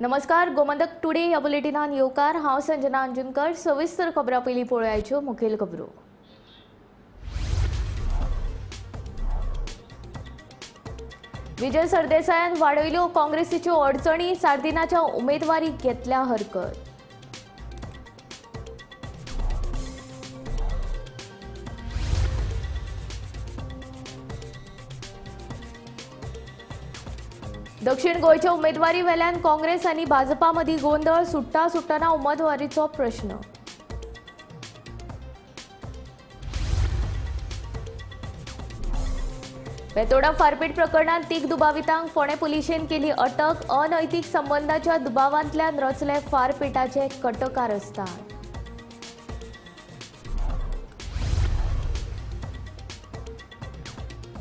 नमस्कार, गोमंतक टुडे ह्या बुलेटिनान येवकार. हांव संजना अंजुनकर. सविस्तर खबरां पयलीं पळोवयाच्यो मुखेल खबरो. विजय सरदेसायान वाडयल्यो काँग्रेसीच्यो अडचणी, सार्दिनाच्या उमेदवारीक घेतल्या हरकत. दक्षिण गोंयच्या उमेदवारी वेल्यान काँग्रेस आनी भाजपा मदीं गोंदळ, सुट्टा सुट्टना उमेदवारीचो प्रश्न. बेतोडा फारपेट प्रकरणांत तीग दुबावितांक फोंडें पुलिशेन केली अटक. अनैतिक संबंदाच्या दुबावांतल्यान रचले फारपेटाचे कटकारस्थान.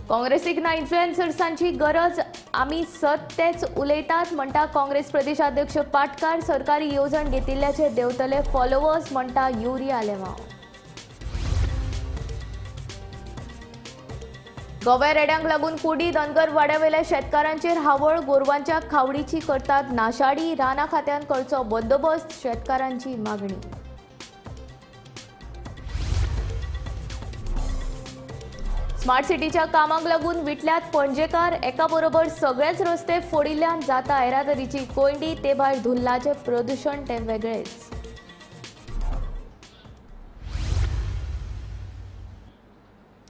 काँग्रेसीक ना इन्फ्लुएन्सर्सांची गरज, आमी सत तेच उलयतात म्हणटा काँग्रेस प्रदेशाध्यक्ष पाटकार. सरकारी येवजण घेतिल्ल्याचे देंवतले फॉलोवर्स म्हणटा युरी आलेमांव. गोव्या रेड्यांक लागून कुडी धनगर वाड्यावेल्या शेतकारांचेर हावळ, गोरवांच्या खावडीची करतात नाशाडी. रानां खात्यान करचो बंदोबस्त, शेतकारांची मागणी. स्मार्ट सिटीच्या कामाक लागून विटल्यात पणजेकार. एका बरोबर सगळेच रस्ते फोडिल्ल्यान जाता येरादारीची कोंयडी, ते भायर धुल्लाचें प्रदुशण तें वेगळेच.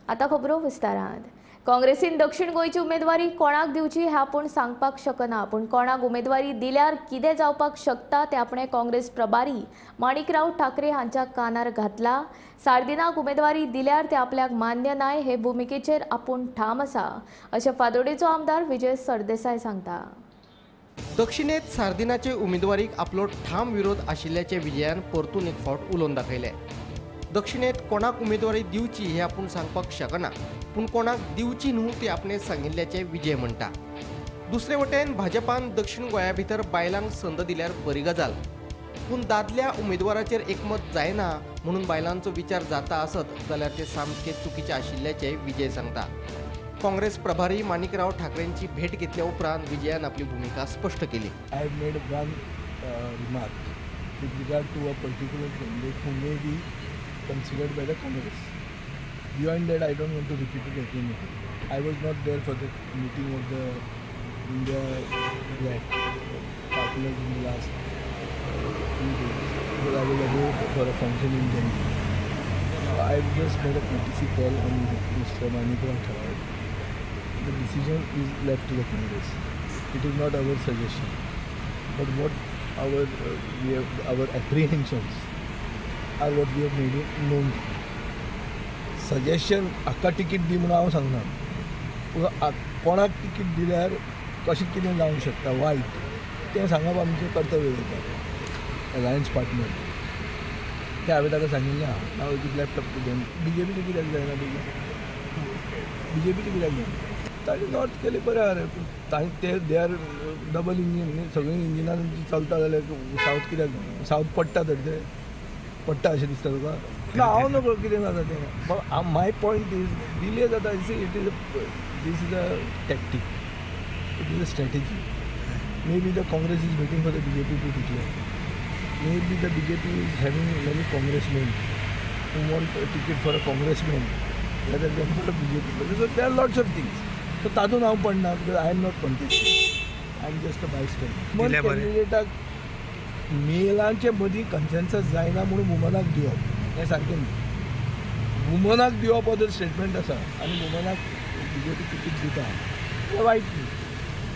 आतां खबरो विस्तारान. काँग्रेसीन दक्षिण गोंयची उमेदवारी कोणाक दिवची हें आपूण सांगपाक शकना, पूण कोणाक उमेदवारी दिल्यार कितें जावपाक शकता तें आपणें काँग्रेस प्रभारी माणिकराव ठाकरे हांच्या कानार घातला. सार्दिनाक उमेदवारी दिल्यार तें आपल्याक मान्य नाय हे भुमिकेचेर आपूण ठाम आसा, अशें फादोडेचो आमदार विजय सरदेसाय सांगता. दक्षिणेत सार्दिनाचे उमेदवारीक आपलो ठाम विरोध आशिल्ल्याचे विजयान परतून एक फावट उलोवन दाखयलें. दक्षिणेत कोणाक उमेदवारी दिवची हें आपूण सांगपाक शकना, पूण कोणाक दिवची न्हू ती आपणें सांगिल्ल्याचें विजय म्हणटा. दुसरे वटेन भाजपान दक्षिण गोंया भितर बायलांक संद दिल्यार बरी गजाल, पूण दादल्या उमेदवाराचेर एकमत जायना म्हणून बायलांचो विचार जाता आसत जाल्यार ते सामकें चुकीचें आशिल्ल्याचें विजय सांगता. काँग्रेस प्रभारी माणिकराव ठाकरेंची भेट घेतल्या उपरांत विजयान आपली भुमिका स्पश्ट केली. I have made one remark with regard to a particular candidate who may be considered by the Congress. Beyond that, I don't want to repeat it again. I was not there for the meeting of the India Black partners in the last few days because I was away for a function in Delhi. So I just made a courtesy call on Mr. Manikrao Thakre. The decision is left to the Congress. It is not our suggestion, but what our we have, our apprehensions are what we have made it known. Suggestion हाका ticket दी म्हणून हांव सांगना, पूण कोणाक ticket दिल्यार कशें कितें जावंक शकता वायट तें सांगप आमचें कर्तव्य जाता. अलायन्स पार्टनर तें हांवें ताका सांगिल्लें आहा. Now it is left up to them. बीजेपीचें कित्याक जायना? बीजेपीचें कित्याक जायना? ताणें नॉर्थ केलें बरें आहा रे, पूण ते they are double engine न्ही, सगळीं इंजिनां चलता जाल्यार सावथ कित्याक जायना? सावथ पडटा तर ते पडटा अशें दिसता तुका? ना, हांव नकळो कितें जाता तें. My point is delay जाता. It is this is a tactic, it is a strategy. Maybe the Congress is waiting for the BJP to declare. Maybe the BJP is having many congressmen who want a ticket for a congressman rather than for a BJP. So there are lots of things. So तातूंत हांव पडना because I am not contesting, I am just a bystander. Woman कॅन्डिडेटाक मेलांचे मदीं consensus जायना म्हणून वुमनाक दिवप हें सारकें न्ही. वुमनाक दिवप हो जर स्टेटमेंट आसा आनी वुमनाक बीजेपी तिकीट दिता तें वायट न्ही.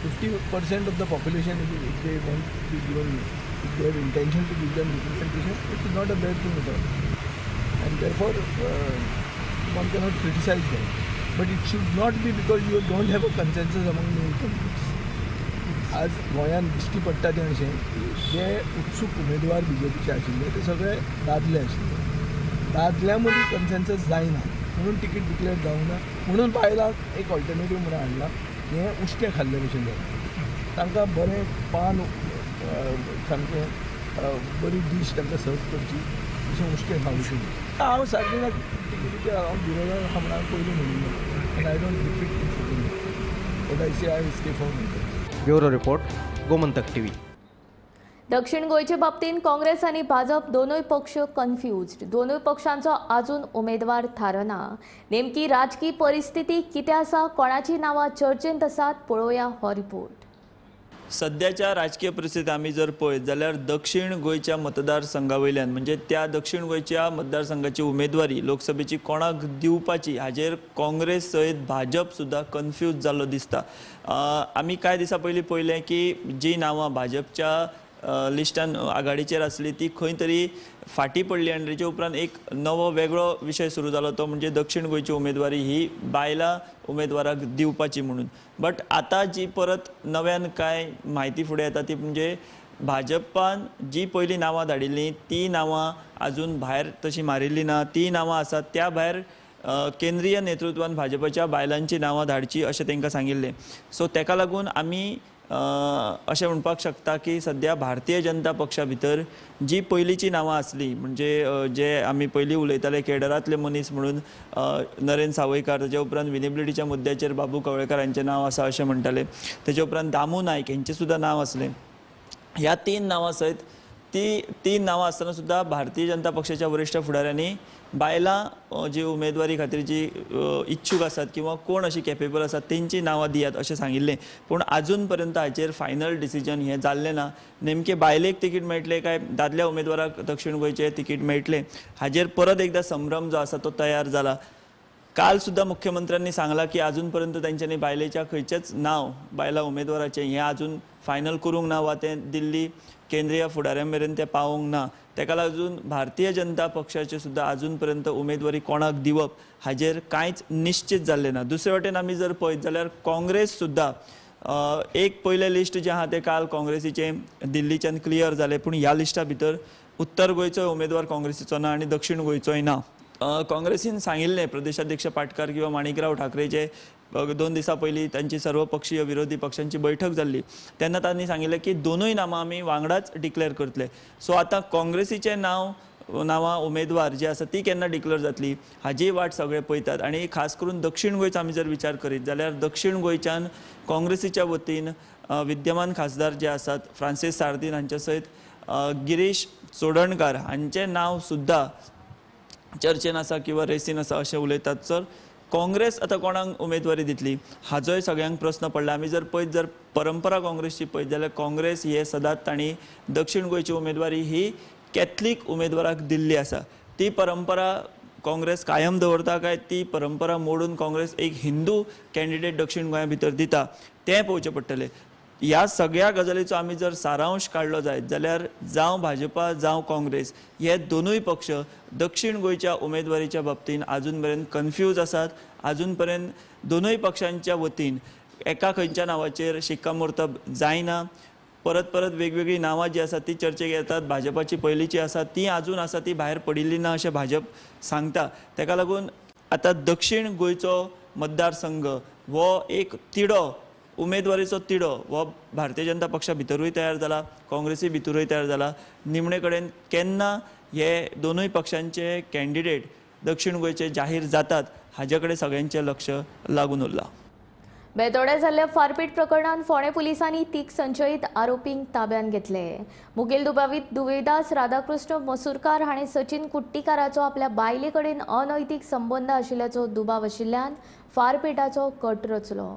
50% of the population if they want to be given, if they have intention to give them representation, it is not a bad thing at all. And therefore one cannot criticise them. But it should not be because you don't have a consensus among male candidates. आज गोंयांत दिश्टी पडटा तें अशें की जे उत्सूक उमेदवार बीजेपीचे आशिल्ले ते सगळे दादले आशिल्ले. दादल्या मदीं कन्सेन्सस जायना म्हणून तिकीट डिक्लेअर जावंक ना, म्हणून बायलांक एक ऑल्टरनेटीव म्हणून हाडलां. हें उश्टें खाल्ले भशेन जालें. तांकां बरें पान सामकें बरी डीश तांकां सर्व करची अशें उश्टें खावचें. हांव सारकें तिकेटीचेर हांव विरोधात आसा म्हणून हांवें पयलीं म्हणिल्लें and I don't repeat it again. What I say I stay firm. Bureau report, Gomantak TV. दक्षिण गोंयचे बाबतींत काँग्रेस आनी भाजप दोनूय पक्ष कन्फ्युज्ड. दोनूय पक्षांचो अजून उमेदवार थारना. नेमकी राजकी परिस्थिती कितें आसा, कोणाची नांवां चर्चेंत आसात, पळोवया हो रिपोर्ट. सद्याच्या राजकीय परिस्थितीत आमी जर पळयत जाल्यार दक्षिण गोंयच्या मतदारसंघा वयल्यान म्हणजे त्या दक्षिण गोंयच्या मतदारसंघाची उमेदवारी लोकसभेची कोणाक दिवपाची हाजेर काँग्रेस सयत भाजप सुद्दां कन्फ्यूज जाल्लो दिसता. आमी कांय दिसां पयलीं पळयलें की जी नांवां भाजपच्या लिस्टान आघाडीचेर आसली ती खंय तरी फाटी पडली आनी तेच्या उपरांत एक नवो वेगळो विशय सुरू जालो तो म्हणजे दक्षिण गोंयची उमेदवारी ही बायलां उमेदवाराक दिवपाची म्हणून. बट आतां जी परत नव्यान कांय म्हायती फुडें येता ती म्हणजे भाजपान जी पयलीं नांवां धाडिल्लीं ती नांवां आजून भायर तशी मारिल्ली ना. ती नांवां आसात त्या भायर केंद्रीय नेतृत्वान भाजपाच्या बायलांची नांवां धाडची अशें तांकां सांगिल्लें. सो ताका लागून आमी अशें म्हणपाक शकता की सद्या भारतीय जनता पक्षा भितर जी पयलींची नांवां आसली म्हणजे जे आमी पयलीं उलयताले केडरांतले मनीस म्हणून नरेंद्र सावयकार, ताच्या उपरांत विनेबिलिटीच्या मुद्द्याचेर बाबू कवळेकार हांचें नांव आसा अशें म्हणटाले, ताच्या उपरांत दामू नायक हेंचें सुद्दां नांव आसलें. ह्या तीन नांवां सयत ती तीन नांवां आसतना सुद्दां भारतीय जनता पक्षाच्या वरिश्ठ फुडाऱ्यांनी बायलां जी उमेदवारी खातीर जी इच्छूक आसात किंवा कोण अशी कॅपेबल आसात तेंची नांवां दियात अशें सांगिल्लें. पूण आजून पर्यंत हाचेर फायनल डिसिजन हें जाल्लें ना. नेमकें बायलेक तिकीट मेळटलें काय दादल्या उमेदवाराक दक्षिण गोंयचें तिकीट मेळटलें हाजेर परत एकदां संभ्रम जो आसा तो तयार जाला. काल सुद्दां मुख्यमंत्र्यांनी सांगलां की आजून पर्यंत तेंच्यांनी बायलेच्या खंयचेंच नांव बायलां उमेदवाराचें हें आजून फायनल करूंक ना वा तें दिल्ली केंद्रीय फुडाऱ्यां मेरेन तें पावोवंक ना. ताका लागून भारतीय जनता पक्षाचे सुद्दां आजून पर्यंत उमेदवारी कोणाक दिवप हाजेर कांयच निश्चित जाल्लें ना. दुसरे वटेन आमी जर पळयत जाल्यार काँग्रेस सुद्दां एक पयलें लिस्ट जें आहा तें काल काँग्रेसीचें दिल्लीच्यान क्लियर जालें, पूण ह्या लिस्टा भितर उत्तर गोंयचोय उमेदवार काँग्रेसीचो ना आनी दक्षिण गोंयचोय ना. काँग्रेसीन सांगिल्लें प्रदेशाध्यक्ष पाटकार किंवा माणिकराव ठाकरे जे 2 दिसां पयलीं तांची सर्वपक्षीय विरोधी पक्षांची बैठक जाल्ली तेन्ना तांणी सांगिल्लें की दोनूय नामां आमी वांगडाच डिक्लेअर करतले. सो आतां काँग्रेसीचें नांवां उमेदवार जी आसा ती केन्ना डिक्लेअर जातली हाजी वाट सगळे पळयतात. आनी खास करून दक्षिण गोंयचो आमी जर विचार करीत जाल्यार दक्षिण गोंयच्यान काँग्रेसीच्या वतीन विद्यमान खासदार जे आसात फ्रांसीस सार्दीन हांच्या सयत गिरीश चोडणकार हांचें नांव सुद्दां चर्चेन आसा किंवा रेसीन आसा अशें उलयतात. सर काँग्रेस आतां कोणाक उमेदवारी दितली हाजोय सगळ्यांक प्रस्न पडला. आमी जर पळयत जर परंपरा काँग्रेसची पळयत जाल्यार काँग्रेस हे सदांच तांणी दक्षिण गोंयची उमेदवारी ही कॅथलीक उमेदवाराक दिल्ली आसा. ती परंपरा काँग्रेस कायम दवरता काय ती परंपरा मोडून काँग्रेस एक हिंदू कॅन्डिडेट दक्षिण गोंया भितर दिता तें पळोवचें पडटलें. ह्या सगळ्या गजालीचो आमी जर सारांश काडलो जायत जाल्यार जावं भाजपा जावं काँग्रेस हे दोनूय पक्ष दक्षिण गोंयच्या उमेदवारीच्या बाबतींत आजून पर्यंत कन्फ्यूज आसात. आजून पर्यंत दोनूय पक्षांच्या वतीन एका खंयच्या नांवाचेर शिक्कामोर्तब जायना. परत परत वेगवेगळीं नांवां जी आसात ती चर्चेक येतात. भाजपाची पयलींची आसा ती आजून आसा ती भायर पडिल्ली ना अशें भाजप सांगता. ताका लागून आतां दक्षिण गोंयचो मतदारसंघ हो एक तिडो उमेदवारीचो तिडो हो भारतीय जनता पक्षा भितरूय तयार जाला, काँग्रेसी भितरूय तयार जाला. निमणे कडेन केन्ना हे दोनूय पक्षांचे कॅन्डिडेट दक्षिण गोंयचे जाहीर जातात हाजे कडेन सगळ्यांचें लक्ष लागून उरलां. बेतोड्या जाल्ल्या फारपेट प्रकरणांत फोंडें पुलिसांनी 3 संशयीत आरोपींक ताब्यांत घेतले. मुखेल दुबावीत दुवेदास राधाकृष्ण मसूरकार हाणें सचिन कुट्टीकाराचो आपल्या बायले कडेन अनैतीक संबंद आशिल्ल्याचो दुबाव आशिल्ल्यान फारपेटाचो कट रचलो.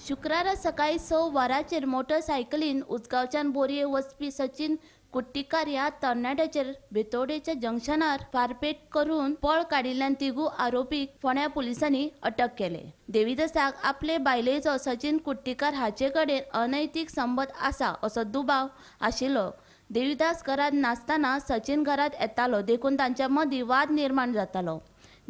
शुक्रारा सकाळी 6 वरांचेर मोटरसायकलीन उजगांवच्यान बोरये वचपी सचिन कुट्टीकार ह्या तरणाट्याचेर बेतोडेच्या जंक्शनार फारपेट करून पळ काडिल्ल्यान तिगू आरोपीक फोंड्या पुलिसांनी अटक केले. देवीदासाक आपले बायलेचो सचिन कुट्टीकार हाचे कडेन अनैतीक संबंद आसा असो दुबाव आशिल्लो. देवीदास घरांत नासतना सचिन घरांत येतालो देखून तांच्या मदीं वाद निर्माण जातालो.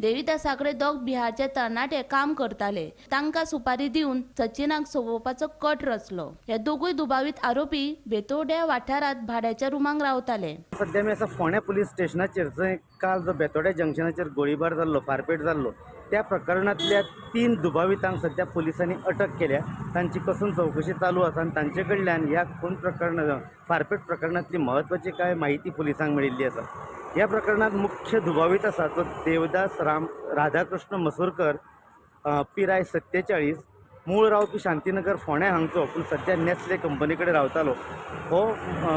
देवीदासाकडे दोग बिहारचे तरणाटे काम करताले. तांकां सुपारी दिवन सचिनाक सोबोवपाचो कट रचलो. हे दोगूय दुबावीत आरोपी बेतोड्या वाठारांत भाड्याच्या रुमांक रावताले. सध्या आमी आसा फोंड्या पुलीस स्टेशनाचेर जंय काल जो बेतोड्या जंक्शनाचेर गोळीबार जाल्लो, फारपेट जाल्लो, त्या प्रकरणांतल्या 3 दुबावितांक सध्या पुलिसांनी अटक केल्या. तांची कसून चवकशी चालू आसा आनी तांचे कडल्यान ह्या खून प्रकरण फारपेट प्रकरणांतली म्हत्वाची कांय म्हायती पुलिसांक मेळिल्ली आसा. ह्या प्रकरणांत मुख्य दुबावीत आसा तो देवदास राधाकृष्ण मसूरकर, पिराय 47, मूळ रावपी शांतीनगर फोंड्या हांगचो पूण सद्या नेस्ले कंपनी कडेन रावतालो हो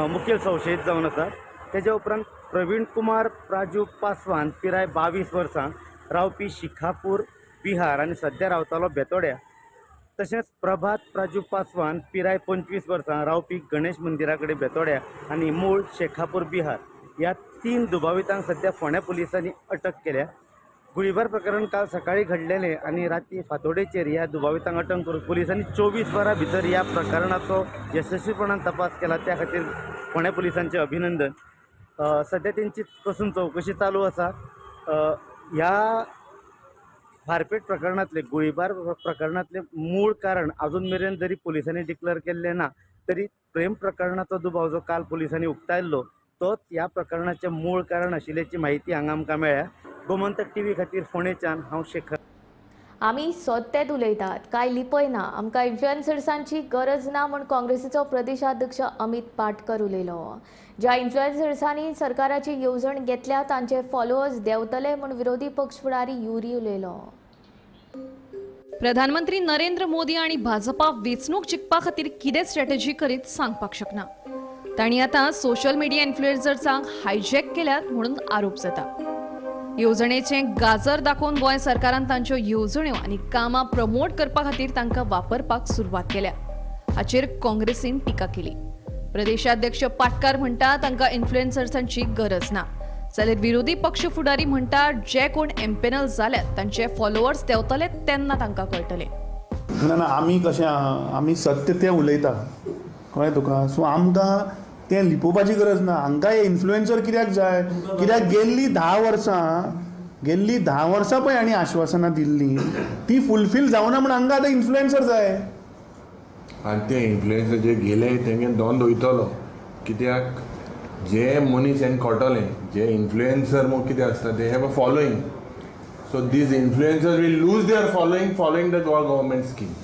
मुखेल संशयीत जावन आसा. तेज्या उपरांत प्रवीण कुमार प्राजू पासवान पिराय 22 वर्सां रावपी शिखापूर बिहार आनी सद्या रावतालो बेतोड्या. तशेंच प्रभात प्राजू पासवान पिराय 25 वर्सां रावपी गणेश मंदिरा कडेन बेतोड्या आनी मूळ शेखापूर बिहार ह्या 3 दुबावितांक सद्या फोंड्या पुलिसांनी अटक केल्या. गुळीबार प्रकरण काल सकाळी घडलेलें आनी राती फांतोडेचेर ह्या दुबावितांक अटक करून पुलिसांनी 24 वरां भितर ह्या प्रकरणाचो यशस्वीपणान तपास केला. त्या खातीर फोंड्या पुलिसांचें अभिनंदन. सद्या तेंची कसून चवकशी चालू आसा. ह्या फारपेट प्रकरणांतले गुळीबार प्रकरणांतले मूळ कारण अजून मेरेन जरी पुलिसांनी डिक्लेअर केल्लें ना तरी प्रेम प्रकरणाचो दुबाव जो काल पुलिसांनी उक्तायल्लो तोच ह्या प्रकरणाचें मूळ कारण आशिल्ल्याची म्हायती हांगा आमकां मेळ्ळ्या. गोमंतक टीव्ही खातीर फोंडेच्यान हांव शेखर. आमी सत्तेत उलयतात, कांय लिपयना, आमकां इन्फ्लुएन्सर्सांची गरज ना म्हूण काँग्रेसीचो प्रदेशाध्यक्ष अमित पाटकर उलयलो. ज्या इन्फ्लुएन्सर्सांनी सरकाराची येवजण घेतल्या तांचे फॉलोअर्स देंवतले म्हूण विरोधी पक्ष फुडारी युरी उलयलो. प्रधानमंत्री नरेंद्र मोदी आनी भाजपा वेंचणूक जिखपा खातीर कितें स्ट्रॅटेजी करीत सांगपाक शकना. तांणी आतां सोशल मिडिया इन्फ्लुएन्सर्सांक हायजॅक केल्यात म्हणून आरोप जाता. येवजणेचें गाजर दाखोवन गोंय सरकारान तांच्यो येवजण्यो आनी कामां प्रमोट करपा खातीर तांकां वापरपाक सुरवात केल्या. हाचेर काँग्रेसीन टिका केली. प्रदेशाध्यक्ष पाटकार म्हणटा तांकां इन्फ्लुएन्सर्सांची गरज ना, जाल्यार विरोधी पक्ष फुडारी म्हणटा जे कोण एम्पेनल जाल्यात तांचे फॉलोअर्स देंवतले तेन्ना तांकां कळटलें. ना ना, आमी कशें आमी सत्य तें उलयता, कळ्ळें तुका? सो आमकां तें लिपोवपाची गरज ना. हांकां हे इन्फ्लुएन्सर कित्याक जाय? कित्याक गेल्ली 10 वर्सां पळय हांणी आश्वासनां दिल्लीं ती फुलफील जावना म्हूण हांकां आतां इन्फ्लुएन्सर जाय. आनी ते इन्फ्लुएन्सर जे गेले तेंगे दोन वयतलो, कित्याक जे मनीस हें कळटलें जे इन्फ्लुएन्सर म्हूण कितें आसता they have a following. So these influencers will lose their following following the Goa government scheme.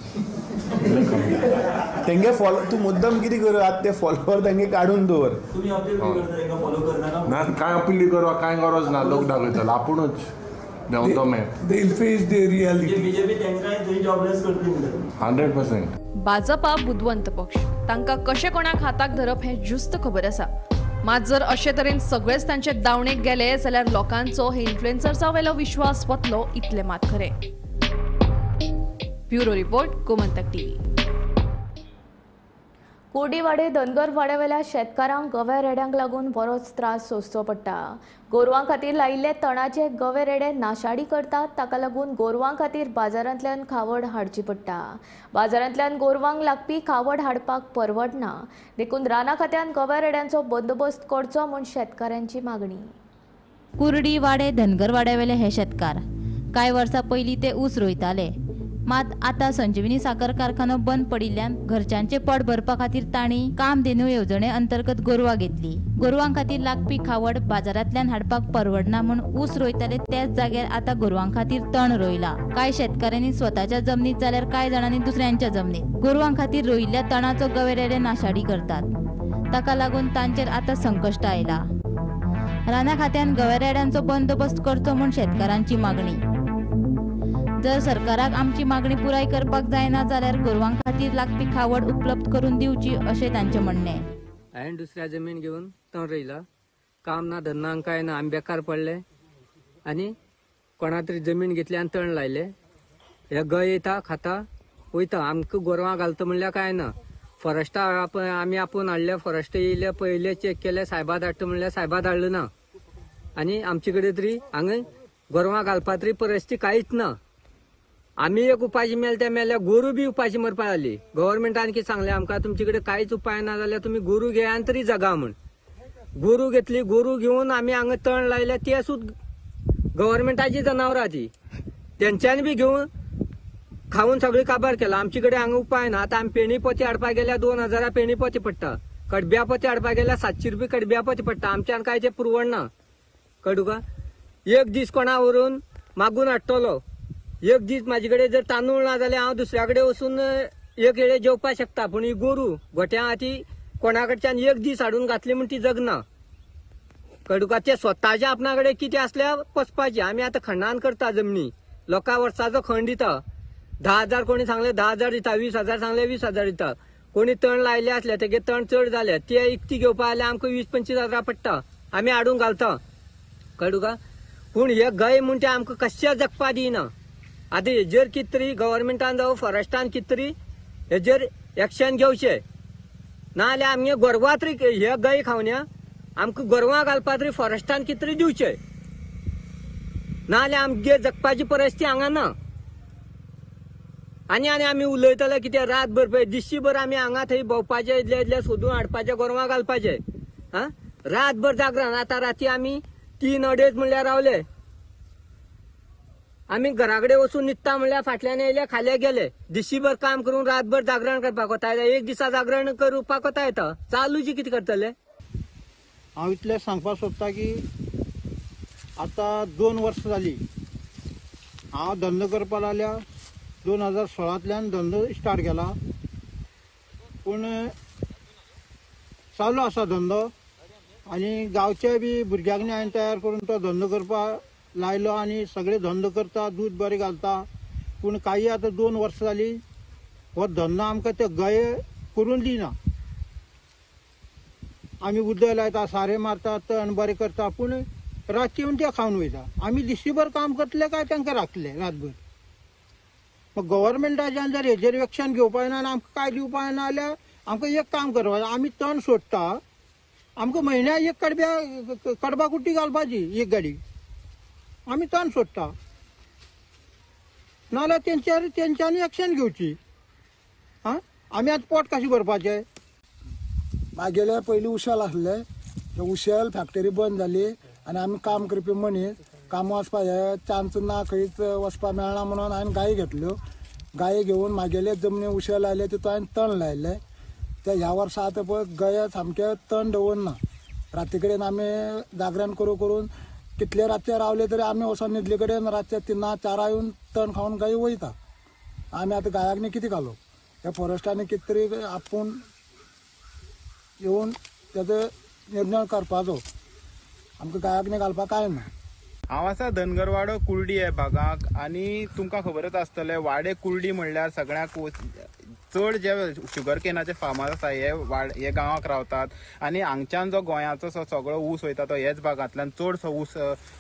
तेंगे फॉलो तूं मुद्दम कितें कर, आतां ते फॉलोवर तेंगे काडून दवर. ना कांय अपील करपाक कांय गरज ना, लोक दाखयतलो आपुणूच देंवतो मॅप. 100%. भाजपा बुदवंत पक्ष, तांकां कशें कोणाक हाताक धरप हें ज्युस्त खबर आसा. मात जर अशे तरेन सगळेच तांचे दावणेक गेले जाल्यार लोकांचो हे इन्फ्लुएन्सर्सा वेलो विश्वास वतलो इतलें मात खरें. Bureau report, Gomantak TV. Kurdiwade Dhangar वाड्यावेल्या शेतकारांक गवे रेड्यांक लागून बरोच त्रास सोंसचो पडटा. गोरवां खातीर लायिल्ले तणाचे गवे रेडे नाशाडी करतात, ताका लागून गोरवां खातीर बाजारांतल्यान खावड हाडची पडटा. बाजारांतल्यान गोरवांक लागपी खावड हाडपाक परवडना, देखून राना खात्यान गव्या रेड्यांचो बंदोबस्त करचो म्हूण शेतकारांची मागणी. कुर्डीवाडे धनगर वाड्यावेले हे शेतकार कांय वर्सां पयलीं ते ऊस रोयताले, मात आतां संजीवनी साखर कारखानो बंद पडिल्ल्यान घरच्यांचे पोट भरपा खातीर तांणी कामधेनू येवजणे अंतर्गत गोरवां घेतली. गोरवां खातीर लागपी खावड बाजारांतल्यान हाडपाक परवडना म्हूण ऊस रोयताले त्याच जाग्यार आतां गोरवां खातीर तण रोयला. कांय शेतकारांनी स्वताच्या जमनीत जाल्यार कांय जाणांनी दुसऱ्यांच्या जमनीत गोरवां खातीर रोयिल्ल्या तणाचो गवे रेडे नाशाडी करतात. ताका लागून तांचेर आतां संकश्ट आयला. राना खात्यान गवे रेड्यांचो बंदोबस्त करचो म्हूण शेतकारांची मागणी. जर सरकाराक आमची मागणी पुराय करपाक जायना जाल्यार गोरवां खातीर लागपी खावड उपलब्ध करून दिवची अशें तांचें म्हणणें. हांवें दुसऱ्या जमीन घेवन तण रोयला, काम ना धंदा कांय ना, आमी बेकार पडले आनी कोणा तरी जमीन घेतली आनी तण लायले. हे गाय येता खाता वयता, आमकां गोरवां घालता म्हणल्यार कांय ना. फॉरेस्टा आमी आपोवन हाडले, फॉरेस्ट येयले पयले चॅक केले, सायबा धाडटा म्हणल्यार सायबा धाडलो ना. आनी आमचे कडेन तरी हांगा गोरवां घालपा तरी परिस्थिती कांयच ना. आमी एक उपाशी मेले ते मेल्या, गोरू बी उपाशी मरपा जाली. गव्हर्मेंटान कितें सांगलें आमकां, तुमचे कडेन कांयच उपाय ना जाल्यार तुमी गोरू घेया आनी तरी जगा म्हूण. गोरू घेतली, गोरू घेवन आमी हांगा तण लायले, ते सुद्दां गव्हर्मेंटाची जनावरां ती तेंच्यांनी बी घेवन खावन सगळें काबार केला. आमचे कडेन हांगा उपाय ना. आतां आमी पेणी पोती हाडपाक गेल्यार 2000 पेणी पोती पडटा, कडब्या पोती हाडपाक गेल्यार 700 रुपया कडब्या पोती पडटा. आमच्यान कांय तें पुरवणना. कळ्ळें तुका? एक दीस कोणा व्हरून मागून हाडटलो, एक दीस म्हाजे कडेन जर तांदूळ ना जाल्यार हांव दुसऱ्या कडेन वचून एक वेळे जेवपाक शकता, पूण ही गोरू गोट्या आहा ती कोणा कडच्यान एक दीस हाडून घातली म्हूण ती जगना. कळ्ळें तुका? ते स्वताच्या आपणा कडेन कितें आसल्यार पोसपाचें. आमी आतां खंडान करता जमनी, लोकां वर्साचो खंड दिता, 10,000 कोणी सांगले 10,000 दिता, 20,000 सांगले 20,000 दिता. कोणी तण लायले आसले तेगे तण चड जाले ते इकती घेवपा जाल्यार आमकां 20-25 हजारां पडटा, आमी हाडून घालता, कळ्ळें तुका. पूण हे गाय म्हूण ते आमकां कशें जगपा दिना. आतां हेजेर कितें तरी गव्हर्मेंटान जावं फॉरेस्टान कितें तरी हेजेर एक्शन घेवचें, नाजाल्यार आमगे गोरवां तरी हे गाय खावन्या आमकां गोरवां घालपा तरी फॉरेस्टान कितें तरी दिवचें, नाजाल्यार आमगे जगपाची परिस्थिती हांगा ना. आनी आनी आमी उलयतले कितें रातभर पळय दिशीभर आमी हांगा थंय भोंवपाचें, इतले इतले सोदून हाडपाचें, गोरवां घालपाचें. आं रातभर जागरण. आतां राती आमी 3-2.5 म्हणल्यार रावले, आमी घरा कडेन वचून न्हिदता म्हणल्यार फाटल्यान येयले खाले गेले. दिशीभर काम करून रातभर जागरण करपाक वता, एक दिसा जागरण करपाक वता येता, चालूची कितें करतले. हांव इतलें सांगपाक सोदता की आतां 2 वर्सां जालीं हांव धंदो करपाक लागल्या. 2016 धंदो स्टार्ट केला, पूण चालू आसा धंदो आनी गांवच्या बी भुरग्यांक हांवें तयार करून तो धंदो करपाक लायलो आनी सगळे धंदो करता, दूद बरें घालता. पूण काही आतां 2 वर्सां जालीं हो धंदो आमकां ते गाये करून दिना. आमी उदक लायता, सारें मारता, तण बरें करता, पूण रातचें येवन ते खावन वयता. आमी दिशीभर काम करतले काय तांकां राखतले रातभर? मग गव्हर्मेंटाच्यान जर हेजेर एक्शन घेवपा ना आनी आमकां काय दिवपा ना जाल्यार आमकां एक काम करपाचें, आमी तण सोडटा, आमकां म्हयन्याक एक कडब्या कडबा कुट्टी घालपाची एक गाडी, आमी तण सोडटा, नाजाल्यार तेंच्यार तेंच्यांनी एक्शन घेवची. आं आमी आतां पोट कशें भरपाचें? मागेले पयलीं उशेल आसले, ते उशेल फॅक्टरी बंद जाली आनी आमी काम करपी मनीस, काम वचपा हे चान्स ना, खंयच वचपा मेळना म्हणून हांवें गायी घेतल्यो. गायी घेवन मागेले जमनी उशेल लायले, तितून हांवें तण लायलें. ते ह्या वर्सा आतां पळय गये सामके तण दवरना. राती कडेन आमी जागरण करून करून कितले रातचे रावले तरी आमी वचोन न्हिदले कडेन रातचे 3-4 येवन तण खावन गायी वयता. आमी आतां गायांक न्ही कितें घालूं? ह्या फॉरेस्टांनी कितें तरी आपूण येवन तेजो निर्णय करपाचो, आमकां गायाक न्ही घालपाक कांय ना. हांव आसा धनगरवाडो कुर्डी ह्या भागाक आनी तुमकां खबरच आसतलें वाडे कुर्डी म्हणल्यार सगळ्यांक चड जे शुगर केनाचे फार्मर आसा हे हे गांवाक रावतात आनी हांगच्यान जो गोंयाचो सगळो ऊस वयता तो हेच भागांतल्यान चडसो ऊस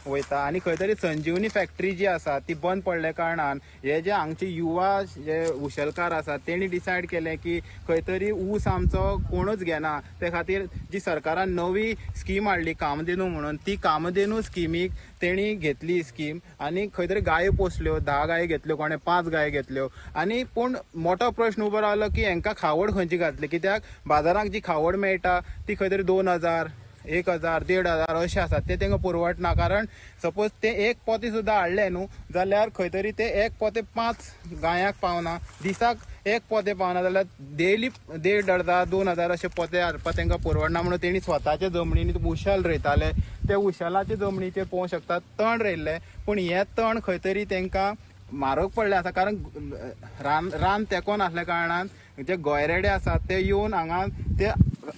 वयता. आनी खंय तरी संजीवनी फॅक्टरी जी आसा ती बंद पडल्या कारणान हे जे हांगचे युवा जे उशेलकार आसा तेणी डिसायड केलें की खंय तरी ऊस आमचो कोणूच घेना. ते खातीर जी सरकारान नवी स्कीम हाडली कामधेनू म्हणून, ती कामधेनू स्किमीक तेणी घेतली स्कीम आनी खंय तरी गायो पोसल्यो, 10 गायो घेतल्यो, कोणें 5 गायो घेतल्यो. आनी पूण मोठो प्रश्न उबो रावलो की हेंकां खावड खंयची घातली, कित्याक बाजाराक जी खावड मेळटा ती खंय तरी 2,000, 1,000, 1,500 अशें आसा, ते तांकां पुरवटना. कारण सपोज ते एक पोते सुद्दां हाडले न्हू जाल्यार खंय तरी ते एक पोते 5 गायांक पावना, दिसाक एक पोते पावना जाल्यार डेली 1,500, 2,000 अशे पोते हाडपाक तांकां पुरवडना. म्हणून तेणी स्वताच्या जमनीन उशेल रोयताले, ते उशेलाच्या जमनीचेर पळोवंक शकता तण रोयल्लें, पूण हें तण खंय तरी तांकां म्हारग पडलें आसा. कारण रान तेंकोन आसल्या कारणान जे गोयरेडे आसात ते येवन हांगा ते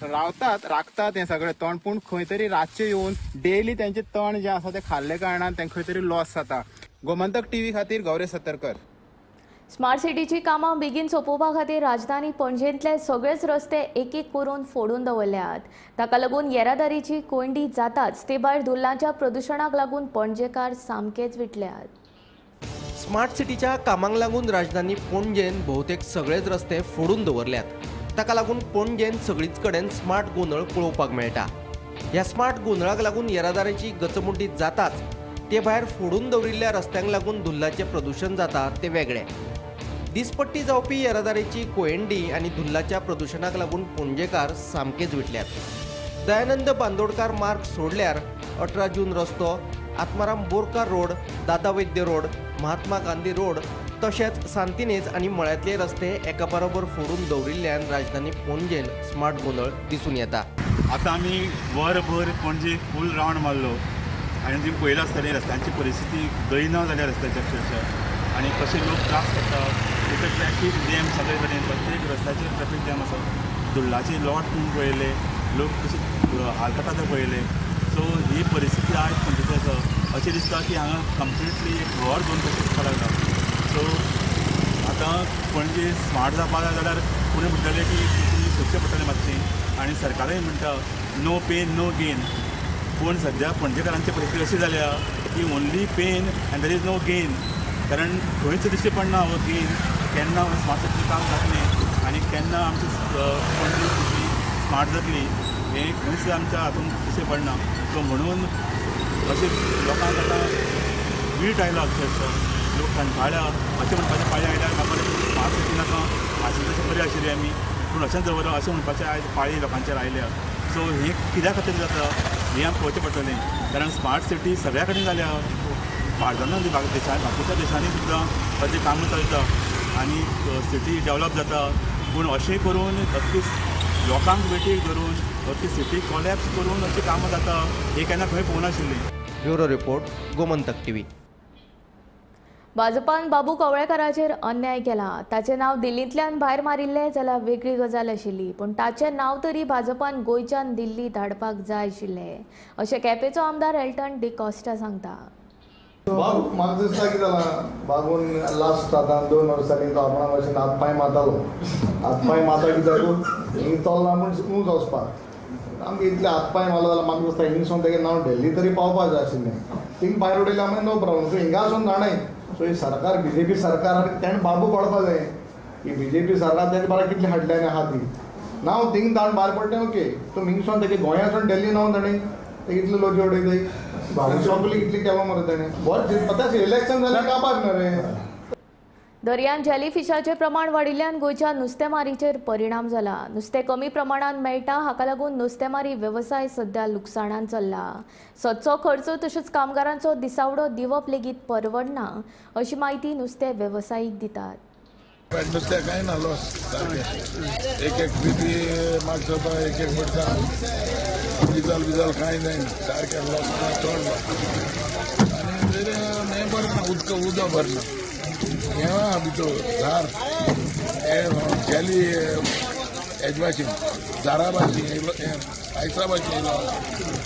रावतात, राखतात हें सगळें तण, पूण खंय तरी रातचें येवन डेली तेंचें तण जें आसा तें खाल्ले कारणान तेंकां खंय तरी लॉस जाता. गोमंतक टीव्ही खातीर गौरेश सतरकर. स्मार्ट सिटीची कामां बेगीन सोंपोवपा खातीर राजधानी पणजेंतले सगळेच रस्ते एक एक करून फोडून दवरल्यात. ताका लागून येरादारीची कोंयडी जाताच, ते भायर धुल्लाच्या प्रदुशणाक लागून पणजेकार सामकेच विटल्यात. स्मार्ट सिटीच्या कामांक लागून राजधानी पणजेन बहुतेक सगळेच रस्ते फोडून दवरल्यात. ताका लागून पणजेन सगळीच कडेन स्मार्ट गोंदळ पळोवपाक मेळटा. ह्या स्मार्ट गोंदळाक लागून येरादारीची गचमुड्डी जाताच, ते भायर फोडून दवरिल्ल्या रस्त्यांक लागून धुल्लाचें प्रदुशण जाता ते वेगळें. दिसपट्टी जावपी येरादारीची कोयंडी आनी धुल्लाच्या प्रदुशणाक लागून पणजेकार सामकेच विटल्यात. दयानंद बांदोडकार मार्ग सोडल्यार 18 जून रस्तो, Atmaram Borkar road, Dada Vaidya road, Mahatma Gandhi road तशेंच सांतिनेज आनी मळ्यांतले रस्ते एका बरोबर फोडून दवरिल्ल्यान राजधानी पणजेन स्मार्ट गोंदळ दिसून येता. आतां आमी वरभर पणजे फूल रावंड मारलो आनी तुमी पळयलां आसतलें रस्त्यांची परिस्थिती दयना जाल्या रस्त्याची अक्षरशः, आनी कशे लोक त्रास करता. तितून ट्रॅफीक जॅम सगळे कडेन, प्रत्येक रस्त्याचेर ट्रॅफीक जॅम आसा. धुल्लाचे लॉट तुमी पळयले, लोक कशे हाल काडटा ते पळयले. सो ही परिस्थिती आयज पणजेची आसा. अशें दिसता की हांगा कंप्लिटली एक घर दोन कशें दिसपाक लागला. सो आतां आतां पणजे स्मार्ट जावपा जाय जाल्यार कोणी म्हणटलें की तुमी सोदचें पडटलें मातशें, आनी सरकारय म्हणटा नो पेन नो गेन, पूण सद्या पणजेकारांची परिस्थिती अशी जाल्या की only pain and there is no gain. कारण खंयच दिश्टी पडना हो गेन, केन्ना स्मार्ट सिटी काम जातलें आनी केन्ना आमची पणजी सिटी स्मार्ट जातली हें खंयच आमच्या हातून दिश्टी पडना. सो म्हणून अशें लोकांक आतां वीट आयला, अक्षरशः लोक कंटाळ्या अशें म्हणपाचें पाळी आयल्यार बाबा स्मार्ट सिटी नाका आशिल्लें तशें बरें आशिल्लें आमी, पूण अशेंच दवरप अशें म्हणपाचें आयज पाळी लोकांचेर आयल्या. सो हें कित्या खातीर जाता हें आमकां पळोवचें पडटलें, कारण स्मार्ट सिटी सगळ्या कडेन जाल्या, भारतान देशांत बाकीच्या देशांनी सुद्दां अशें कामां चलता आनी सिटी डेवलप जाता, पूण अशें करून अख्खी लोकांक वेटीक धरून अख्खी सिटी कॉलॅप्स करून अशीं कामां जाता हें केन्ना खंय पळोवनाशिल्लें. Bureau report, Gomantak TV. भाजपान बाबू कवळेकाराचेर अन्याय केला. ताचें नांव दिल्लींतल्यान भायर मारिल्लें जाल्यार वेगळी गजाल आशिल्ली, पूण ताचें नांव तरी भाजपान गोंयच्यान दिल्ली धाडपाक जाय आशिल्लें अशें केपेंचो आमदार एल्टन डिकॉस्टा सांगता. बाबू म्हाका दिसता कितें जालां, बाबून लास्ट आतां 2 वर्सांनी तो आपणा भाशेन हात पांय मारतालो, हात पांय मारता कितें जाता हिंग चल्ला म्हूण ऊंच वचपाक आमकां इतले हात पांय मारलो जाल्यार म्हाका दिसता हिंगसून तेगें नांव दिल्ली तरी पावपाक जाय आशिल्लें. थिंग भायर उडयलें मागीर नो प्रॉब्लम, तूं हिंगासून धाडय. सो ही सरकार बीजेपी सरकार आनी तेणें बाबू कळपा जाय ही बीजेपी सरकार तेणे बारा कितलें हाडलें आनी आहा ती नांव थिंग धाड भायर पडलें ओके, तूं हिंगसून तेगे गोंयासून दिल्ली नांव धाडय ते कितले लोक उडयताय सगळी कितली केलो मरे तेणें बरें चिंतता इलेक्शन जालें काबार न्हू रे. दर्यांत जेलीफिशाचें प्रमाण वाडिल्ल्यान गोंयच्या नुस्तेमारीचेर परिणाम जाला. नुस्तें कमी प्रमाणांत मेळटा, हाका लागून नुस्तेमारी वेवसाय सध्या लुकसाणान चल्ला. सदचो खर्च तशेंच कामगारांचो दिसावडो दिवप लेगीत परवडना अशी म्हायती नुस्तें वेवसायीक दितात. नुस्त्या कांय ना लॉस सारकें, एक एक बिबी मागता, एक एक मिरसांग डिजल बिजल कांय जायना, सारकें लॉस चड लॉस. आनी हें बरें ना, उदक उदक भरना हें आहा भितर झार हें जेली हेजे भाशेन झारा भाशेन येयलो, आयसा भाशेन येयलो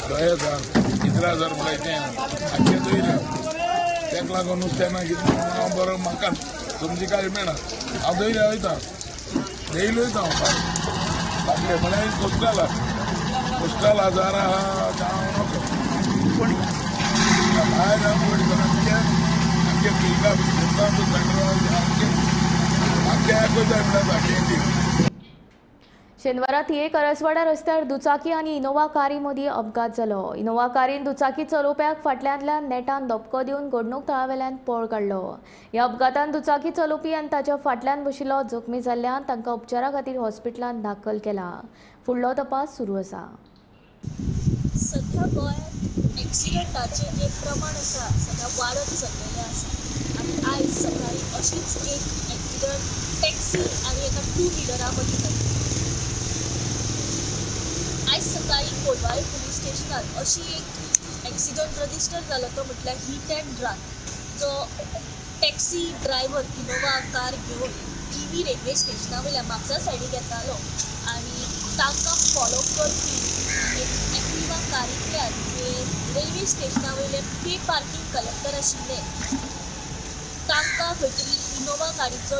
दये झार इतरा झार म्हणल्यार तें आख्खें दयलें. तेका लागून नुस्तें ना कितें हांव बरो म्हाका तुमची काय मेळना, हांव दयले वयता डेली वयता हांव बाकले म्हळ्यार कोस्टल कोस्टल आजार आहा हांव नको, पूण भायर आमचे आमचे फिल्डां शेनवारा थिये करसवाडा रस्त्यार दुचाकी आनी इनोवा कारी मदीं अपघात जालो. इनोवा कारीन दुचाकी चलोवप्याक फाटल्यांतल्यान नेटान धपको दिवन घडणूक थळावेल्यान पळ काडलो. ह्या अपघातान दुचाकी चलोवपी आनी ताच्या फाटल्यान बशिल्लो जखमी जाल्ल्यान तांकां उपचारा खातीर हॉस्पिटलांत दाखल केला. फुडलो तपास सुरू आसा. सध्या गोंयांत एक्सिडंटाचें जें प्रमाण आसा सध्या वाडत चल्लेलें आसा आनी आयज सकाळीं अशीच एक एक्सिडंट टॅक्सी आनी एका टू व्हिलरा मदीं जाली. आयज सकाळीं कोलवाळे पुलीस स्टेशनार अशी एक एक्सिडंट रजिस्टर जालो तो म्हटल्यार हीट अँड रन. जो टॅक्सी ड्रायव्हर इनोवा कार घेवन टी रेल्वे स्टेशना वयल्या म्हापसा सायडीक येतालो आनी तांकां फॉलो करपी एक एक्टिवा कारींतल्यान जे रेल्वे स्टेशना वयले पे पार्कींग कलेक्टर आशिल्ले तांकां खंय तरी इनोवा गाडीचो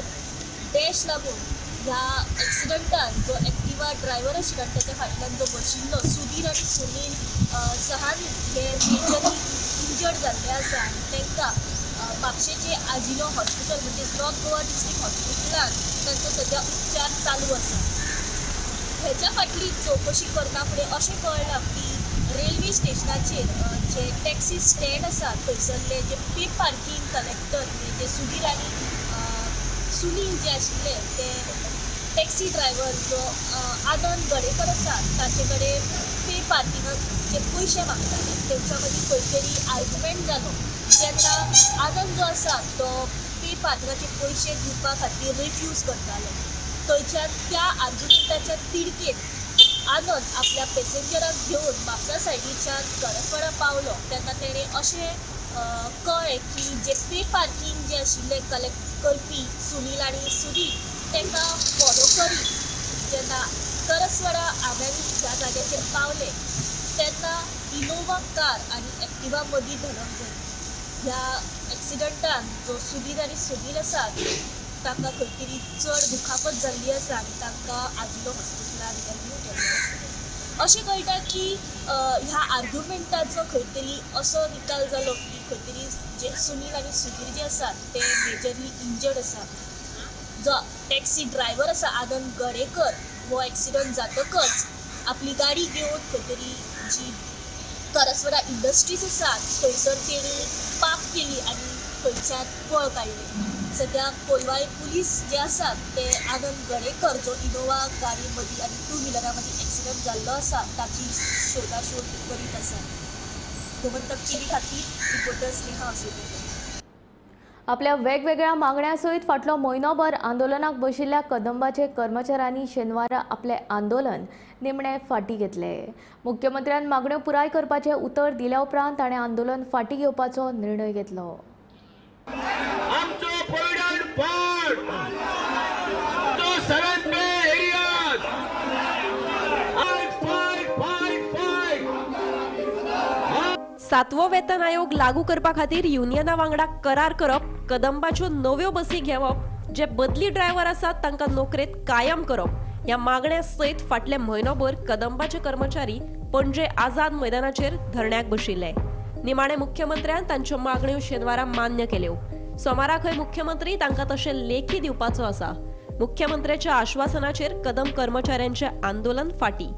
डॅश लागून ह्या एक्सिडंटान जो एक्टिवा ड्रायव्हर आशिल्लो आनी ताच्या फाटल्यान जो बशिल्लो सुधीर आनी सुनील सहानी हे मेजरली इंजर्ड जाल्ले आसा आनी तांकां म्हापशेचें आजिनो हॉस्पिटल म्हणजे नॉर्थ गोवा डिस्ट्रिक्ट हॉस्पिटलान तांचो सद्या उपचार चालू आसा. हेच्या फाटली चवकशी करता फुडें अशें कळ्ळां की रेल्वे स्टेशनाचेर जे टॅक्सी स्टँड आसा थंयसरले जे पे पार्कींग कलेक्टर म्हणजे जे सुधीर आनी सुनील जे आशिल्ले ते टॅक्सी ड्रायव्हर जो आनंद गडेकर आसा ताचे कडेन पे पार्किंगाचे पयशे मागताले. तेंच्या मदीं खंय तरी आर्ग्युमेंट जालो तेन्ना आनंद जो आसा तो पे पार्किंगाचे पयशे दिवपा खातीर रिफ्यूज करतालो. थंयच्यान त्या आर्ग्युमेंटाच्या तिडकेन आनंद आपल्या पॅसेंजराक घेवन म्हापसा सायडीच्यान करसवाडा पावलो तेन्ना तेणें अशें कळ्ळें की जे पे पार्कींग जे आशिल्ले कलेक्ट करपी सुनील आनी सुधीर तांकां फॉलो करीत जेन्ना करसवाडा आव्यानी ह्या जाग्याचेर पावले तेन्ना इनोवा कार आनी एक्टिवा मदीं धडक जाली. ह्या एक्सिडंटान जो सुधीर आनी सुनील आसा तांकां खंय तरी चड दुखापत जाल्ली आसा आनी तांकां आदिलो हॉस्पिटलान एडमीट केल्ले आसा. अशें कळटा की ह्या आर्ग्युमेंटाचो खंय तरी असो निकाल जालो की खंय तरी जे सुनील आनी सुधीर जे आसात ते मेजरली इंजर्ड आसात. जो टॅक्सी ड्रायव्हर आसा आनंद गडेकर हो एक्सिडंट जातकच आपली गाडी घेवन खंय तरी जी करसवाडा इंडस्ट्रीज आसात थंयसर तेणी पार्क केली आनी थंयच्यान पळ काडली. सद्या कोलवाळे पुलीस जे आसात ते आनंद गडेकर जो इनोवा गाडी मदीं आनी टू व्हिलरा मदीं एक्सिडंट जाल्लो आसा ताची शोधाशोध करीत आसात. गोमंतक टीव्ही खातीर रिपोर्टर स्नेहा असोलकर. आपल्या वेगवेगळ्या मागण्या सयत फाटलो म्हयनोभर आंदोलनाक बशिल्ल्या कदंबाचे कर्मचाऱ्यांनी शेनवारा आपलें आंदोलन निमणें फाटीं घेतलें. मुख्यमंत्र्यान मागण्यो पुराय करपाचें उतर दिल्या उपरांत ताणें आंदोलन फाटीं घेवपाचो निर्णय घेतलो. आमचो प्रोव्हिडंट फंड, आमचो 7 पे एरियाज, 5 5 5 5. सातवो वेतन आयोग लागू करपा खातीर युनियना वांगडा करार करप, कदंबाच्यो नव्यो बसी घेवप, जे बदली ड्रायव्हर आसात तांकां नोकरेंत कायम करप ह्या मागण्या सयत फाटले म्हयनोभर कदंबाचे कर्मचारी पणजे आझाद मैदानाचेर धरण्याक बशिल्ले. निमाणे मुख्यमंत्र्यान तांच्यो मागण्यो शेनवारा मान्य केल्यो. सोमारा खंय मुख्यमंत्री तांकां तशें लेखी दिवपाचो आसा. मुख्यमंत्र्याच्या आश्वासनाचेर कदम कर्मचाऱ्यांचें आंदोलन फाटीं.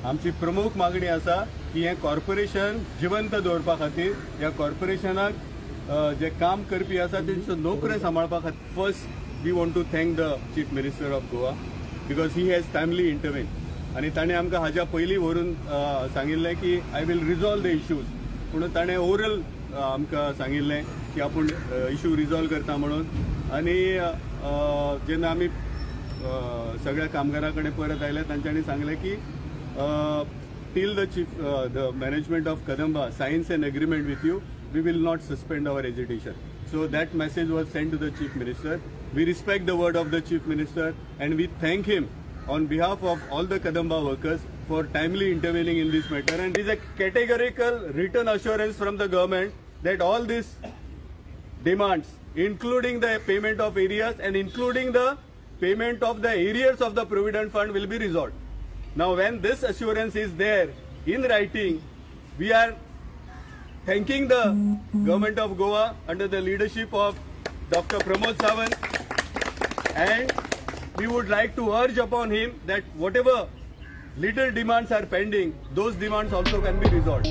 आमची प्रमुख मागणी आसा की हें कॉर्पोरेशन जिवंत दवरपा खातीर ह्या कॉर्पोरेशनाक जे काम करपी आसा तेंच्यो नोकऱ्यो सांबाळपा खातीर first we want to thank the chief minister of Goa because he has timely intervene आनी ताणें आमकां हाज्या पयलीं व्हरून सांगिल्लें की I will resolve the issues, पूण ताणें ओरल आमकां सांगिल्लें की आपूण इशू रिजॉल्व करता म्हणून. आनी जेन्ना आमी सगळ्या कामगारां कडेन परत आयले तांच्यांनी सांगलें की till the chief, the management of Kadamba signs an agreement with you, we will not suspend our agitation. So that message was sent to the chief minister. We respect the word of the chief minister and we thank him on behalf of all the Kadamba workers for timely intervening in this matter. And it is a categorical written assurance from the government that all these demands, including the payment of arrears and including the payment of the arrears of the provident fund, will be resolved. Now, when this assurance is there in writing, we are thanking the government of Goa under the leadership of Dr. Pramod Sawant, and we would like to urge upon him that whatever little demands are pending, those demands also can be resolved.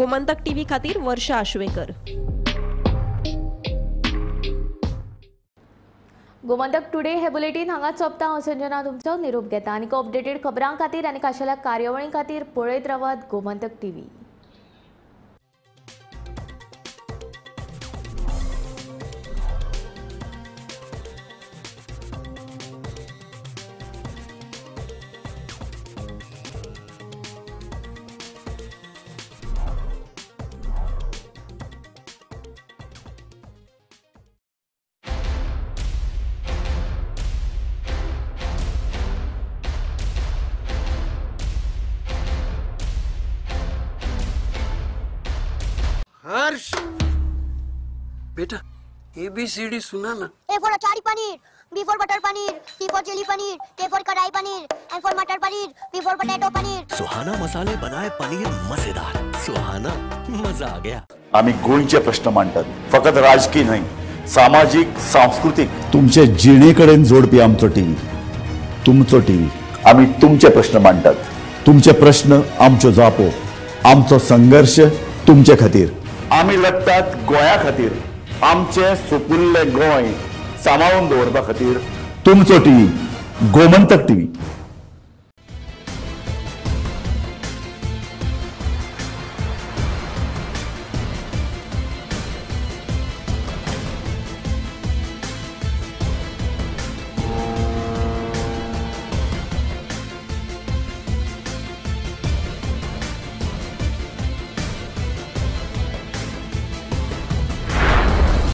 Gomantak TV खातीर वर्षा आश्वेकर. Gomantak today हे bulletin हांगाच सोंपता. हांव संजना तुमचो निरोप घेता. आनी updated खबरां खातीर आनी खाशेल्या कार्यावळीं खातीर पळयत रावात गोमंतक टीव्ही. हर्ष बेटा ABCD सुना ना. A for achari paneer, B for butter paneer, C for chilli paneer, K for kadai paneer, M for matar paneer, P for potato paneer. Suhana मसाले बनाए पनीर मजेदार. सुहाना मजा आ गया. आम्ही गोंयचे प्रश्न मांडतात, फकत राजकीय न्हय, सामाजीक, सांस्कृतीक. तुमचे जिणेकडेन जोडपी आमचो टीव्ही, तुमचो टीव्ही. आम्ही तुमचे प्रश्न मांडतात, तुमचे प्रश्न आमच्यो जापो, आमचो संघर्ष तुमचे खातीर. आमी लढतात गोंया खातीर, आमचे सुपुल्ले गोंय सांबाळून दवरपा खातीर. तुमचो टीव्ही, गोमंतक टीव्ही.